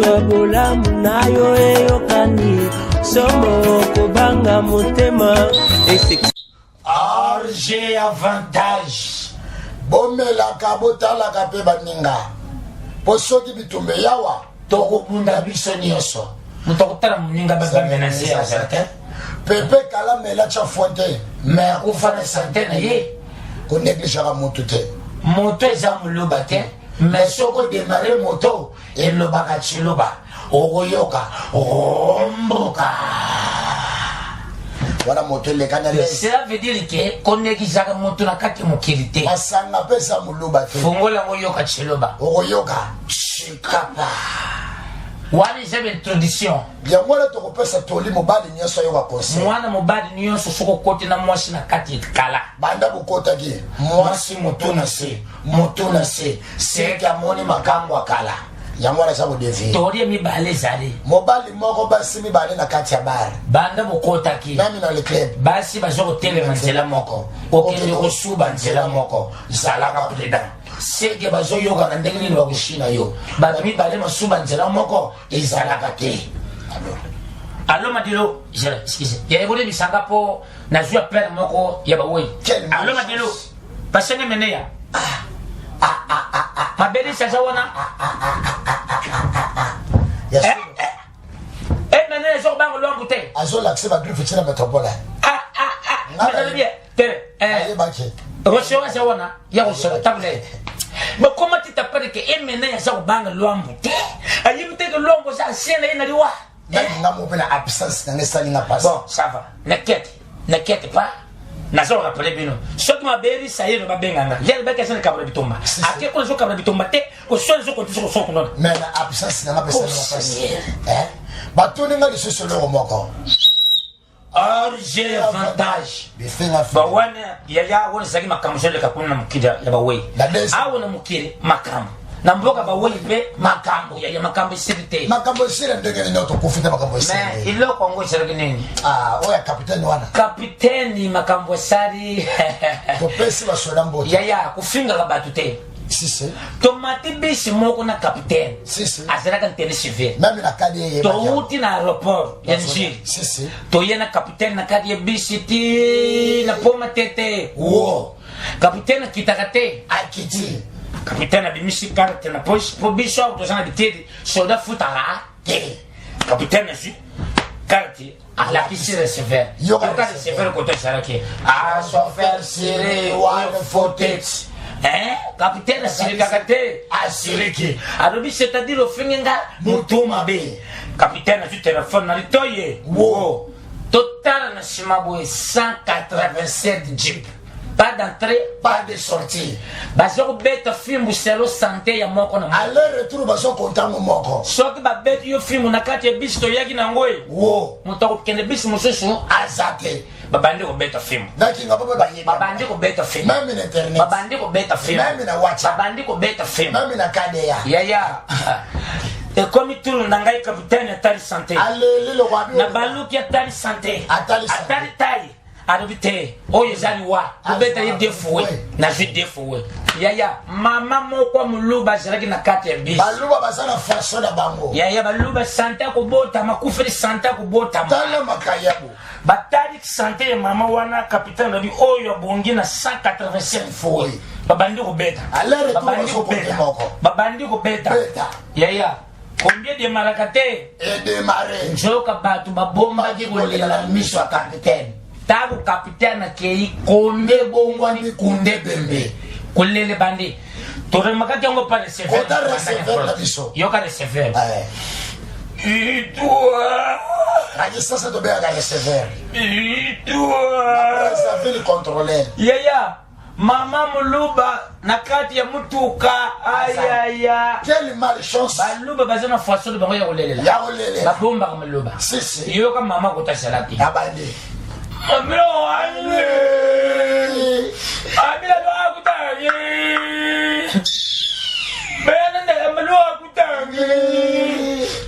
Moto ya bolamu na yo eyokani somo kobanga motema eseki. RG avantage bomelaka botalaka mpe baninga mpo soki bitumba eyawa tokobunda biso nyonso. Moto akotala moninga babamenase azala te. Pepe kalamela tya fuente. Me akufa na sante na ye. Konegligeaka motu te. Moto eza moluba te, me soki odemare moto elobaka tshiluba, okoyoka romboka. Wana moto eleka na lese. Cela veut dire ke konegizaka moto na kati ya mokili te. Masanga mpe eza moluba te. Fongola yango, yoka tshiluba. Okoyoka. Chikapa wana eza baintroduction. Yango wana tokopesa toli, mobali nyonso ayoka conseil. Mwana mobali nyonso, soki okoti na mwasi na kati ekala, banda bokotaki, mwasi motu na se, motu na se, seke amoni makambo akala, yango wana eza kodevie. Tori ya mibale ezali. Mobali moko, basi mibale na kati ya bar. Banda bokotaki, nani na le club, basi baza kotelema nzela moko, kokende kosuba nzela moko. Zalaka prudent, seke bazoyokana ndenge nini bakoshina yo. Bato mibale masuba nzela moko ezalaka te. Alo Madilo, excuse, ya ekolebisanga mpo nazwi appel moko ya bawei. Quelle Alo Madilo, basenge meneya mabelisi aza wana. Ya Eh, eh, meneya eza kobanga lwangu te. Azolakisa bagriffe tina métropole. Ah, ah, ah, nazali bien te eh. Ayebaki. Rosio aza wana ya kosala ntango na ye bakoma ti tapale ke emene aza kobanga lwambo te, ayebi te ke lwambo aza ancien na ye na liwa. Nalinga mo mpe na absence nanga esalinga mpasi. Bon, ça va, n'inquiète, n'inquiète pas. Naza korappeler bino, soki maberisa ye no babenganga ye, alobaki aza likambo na bitumba. Si, si. Ake kuna, ezokamba na bitumba te, koswana ezokonti soko kunona. Mais na absence nanga mpe Oh, esalinga mpasi. Seigneur. Eh? Batuni nga lisusu eloko moko. Orge avantage. Bifenga. Bawana yaya, wana ezalaki makambo ezoleka kuna na mokili ya bawei. Na deuxième. Awa na mokili makambo na mboka bawei mpe makambo yaya, makambo esili te. Makambo esili ndenge nini? Tokufi te, makambo Mais esili. eloko yango ezalaki nini? Ah, oyo ya capitaine wana. Kapiteni, makambo esali. Topesi basoda mbote. Yaya, kofingaka bato te. Sisi. Tomati bisi moko na capitaine. Sisi. Azalaka ntene civile. Même na kadi eyebaki. Touti na aéroport ya Njili. Sisi. Toye na capitaine na kati ya bisi ti na poma tete wo. Capitaine akitaka te. Akiti. Capitaine abimisi carte na poche, po biso awa toza na bitedi, soldat futaka te. Capitaine azwi carte, alakisi receveur. Yoka. Yoka receveur koto ezalaki a chauffeur sere one fotet. Hein? Capitaine asilikaka te, asiliki, alobi: "C'est-à-dire ofingi nga motu mabe?" Capitaine azwi telefone na litoye. Wo. Totala na nsima boye, 187 jeep, pas d'entrée, pas de sortie. Baza kobeta fimbu selo sante ya moko na moko. Aller retour bazokontango moko. Soki babeti yo fimbu na kati ya bisi toyaki nango e, wo, moto akokende bisi mosusu aza te. Babandi kobeta fimbu. Nakinga mpo bayebi. Babandi kobeta fimbu. Même na internet. Babandi kobeta fimbu. Même na WhatsApp. Babandi kobeta fimbu. Même na KDA. Yaya, ekomi tulu na ngai, capitaine atali sante. Aleli lokwabi. Na baluki, atali sante. Atali sante. Atali tai, alobi te, oyo eza liwa, kobeta ye deux fois. Nazwi deux fois. Yaya, mama moko ya moluba azalaki na kati ya bisi. Baluba baza na façon na bango. Yaya, baluba sante ya kobotama, akufeli sante ya kobotama. Tala makayabu. Batali sante ya mama wana, capitaine alobi oyo abongi na 187 fois. Babandi kobeta. Aller retour Babandi bazokonte kobeta. moko. Babandi kobeta. Beta. Yaya, combien demaraka te. Edémarre. Nzoka bato babombaki kolela na miso ya capitaine. Ntango capitaine akei, kombe bongwani, kunde bembe, kolele bandi. Toremakaki yango pa receveur. Kota receveur na biso. Yoka receveur. Itwa. Na sasa tobengaka receveur. Itwa. Brazzaville contrôleur. Yaya, mama moluba na kati ya mutuka, ayaya. Quelle malchance. Baluba baza na façon bango ya kolelela. Ya kolelela. Babombaka maloba. Sisi. Yoka mama kotasalaki. Abandi. Amila wani, amila lwakutangi, bena lwakutangi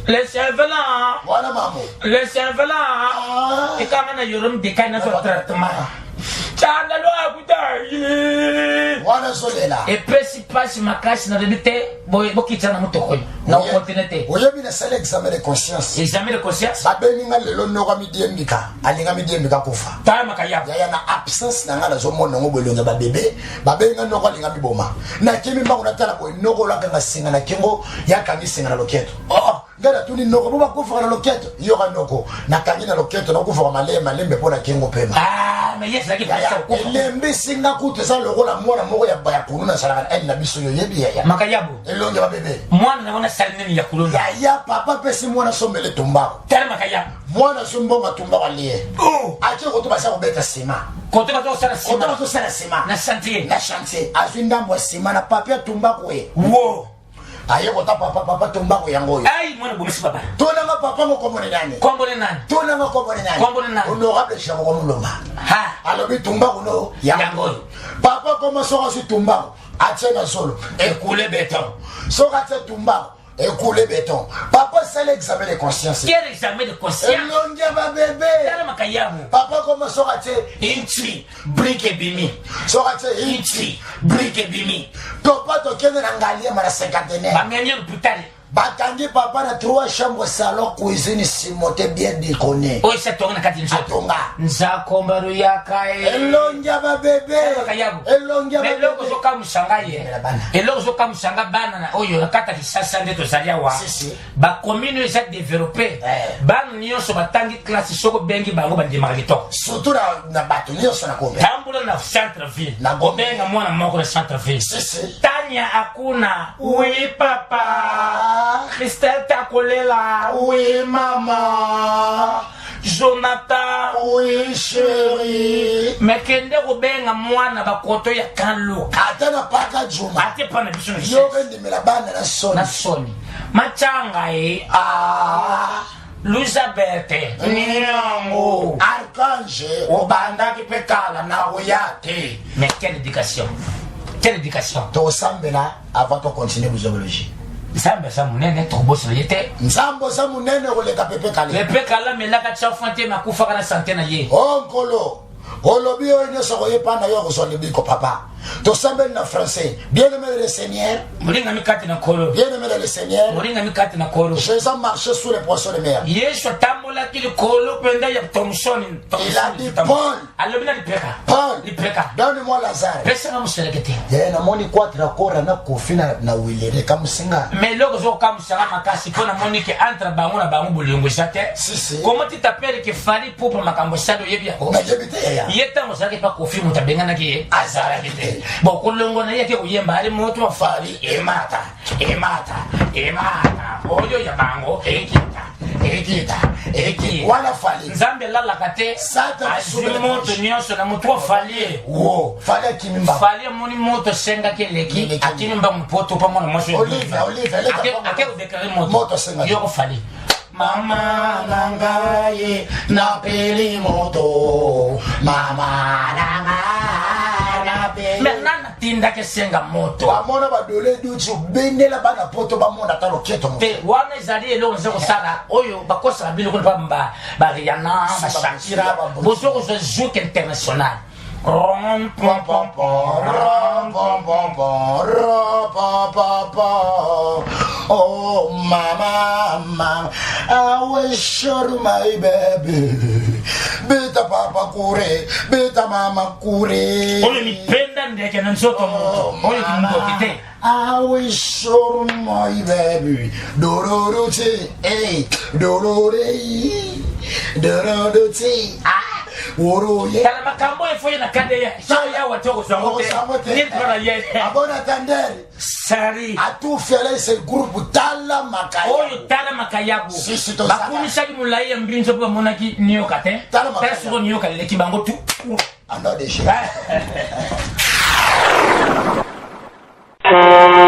le cervelan. Wana mamo. Le cervelan. Ah. Ekanga na yorom dekai na so traitement. Tshanda lwakutangi Wana zolela. Epesi mpasi makasi, nalobi te bokitisa na motoko oyo na okontinue te. Oyebi, nasali examen de conscience. Examen de conscience. Babengi nga lelo, noko amidiembika, alinga midiembika kufa. Tala makayabo. Yaya, na absence na nga nazomona yango boye, elongi ya babebe. Babengi nga, noko alinga miboma. Nakimi mbango, natala boye, noko olakanga singa na kingo, yakangi singa na loketo. Oh. Ngai natuni noko, bo bakufaka na loketo? Yoka noko, nakangi na loketo, nakufaka malembe malembe mpo na kingo pema. Ah, mais ye ezalaki Yaya, presa okufa. Elembisi nga kutu, eza lokola mwana moko ya ya kunu nazalaka na aine na biso, yo yebi yaya. Makayabo. Elongi ya babebe. Mwana na wana asali nini ya kulonda? Yaya, papa apesi mwana sombele tumbako. Tala makayabo. Mwana azwi mbongo, atumbako, alie. Oh. Atie koto, baza kobeta nsima. Kote baza kosala koto nsima. Bazosala nsima. Na chantier. Na chantier, azwi ndambo ya nsima na papier, atumbako ye. Wo. Aye kota papa, papa, tumbako yango oyo. Ai, mwana bomisi papa. Tonanga papa ngo komone nani? Kombone nani? Tonanga komone nani? Kombone nani? Honorable Jean Mulonga. Ha. Alobi tumbako no. Yango oyo. Papa koma, soki azwi tumbako, atie na zolo, ekule beton. Soki atie tumbako, ekule beton. Papa asali examen de conscience. Quel examen de conscience? Elongi ya babebe. Tala makayabo. Papa koma, soki atie inchi, brique ebimi. Soki atie inchi, brique ebimi. Topa tokende na Ngaliema na Cinquantenaire. Bamemi ye hôpital. Bakangi papa na trois chambres, salon, cuisine, simote, bien déconné. Oyo esi atonga na kati nzoto. Atonga. Nzakomba ruyaka ye. Elongi ya babebe. Makayabu. Elongi ya Mais eloko babebe. ozokamwisa ngai ye, Bana. eloko ozokamwisa nga, bana na oyo na kati ya Kisasa nde tozali awa, Si, si. bacommune oyo eza développé, bana nyonso batangi classe, soki obengi bango bandimaka kitoko. Surtout na bato nyonso na kombe. Tambola na centre ville, Na Gombe. obenga mwana moko na centre ville. Si, si. Tania akuna, oui papa. Christelle takolela. Oui mama. Jonathan. Oui chéri. Me kende kobenga mwana bakoto ya Kanluka. Ata na paka juma. Ate mpa na biso na yo kendimela bana na soni. Na soni machanga ye. Ah. Elizabeth Nyango Archange, obandaki mpe kala na koya te. Mais quelle éducation, quelle éducation! Tosambela avant tocontinue buzobologie. Nzambe aza monene, tokobosana ye te. Nzambe oza monene koleka Pepe Kale. Pepe Kale amelaka tia te, makufaka na sante na ye. O Nkolo, olobi oyo nyonso koyepa na yo akozwa lobiko. Papa, tosambeli na français. Bien aimé le Seigneur. Molingami kati na Nkolo. Bien aimé le Seigneur. Molingami kati na Nkolo. Jésus a marché sur les poissons de mer. Yesu atambolaki likolo mpenza ya Thomson. Il a dit: Paul. Alobi na lipeka. Paul. Lipeka. Donne-moi Lazare. Pesanga moseleke te. Ye namoni quatre akora na Kofi na Wilere kamusinga. Mais eloko ezokamwisanga makasi, mpo namoni ke entre bango na bango bolingo eza te. Si, si. Comment tu t'appelles ke Fally Ipupa, makambo esali, oyebi yango? Nayebi te yaya. Ye ntango ozalaki mpa Kofi, moto abenganaki ye azalaki te. Bon, kolongo na ye ake koyemba ali moto afali emata emata emata, oyo ya bango ekita ekita ekita. Wana Fally. Nzambe elalaka te. Satan. Azwi moto nyonso na motu afali wo. Fally akimi mbango. Fally amoni moto esengaki eleki. Eleki. Akimi mbango mpo topa mwana mwasi oyo. Olivia, Olivia, eleka mbango. Ake kodéclarer moto. Moto asengaki. Yoko Fally. Mama na ngai napeli moto, mama na ngai napeli. Mais nani atindaki esenga moto? Bamona badole duti, obendela bana poto, bamona ata loketo moto. Te, wana ezali eloko eza kosala oyo bakosaka bino kuna pa bariana, bashakira, bozo kozwa zouk international. Rom, pom, pom, pom. Rom, pom, pom, pom, rom, pom, pom, pom. Oh, mama, mama, I wish you my baby. Beta papa kure, beta mama kure. Oyo mipenda ndeke na nzoto moto oyo kindoki te. I wish you my baby. Dororo te, hey, dorore, dororo te, ah, woro ye. Tala makambo oyo efoye na kande ya so yawa te, okozwango Okozwango te te. nini mpona ye. Abona tandere. Sari. Atufele se groupe tala makaya. Oyo tala makayabu. Si, si, tozala. Bakumisaki molai ya mbinzo mpo bamonaki nioka te. Tala makayabu. Tala soko nioka leleki bango tu. Ando de Ah.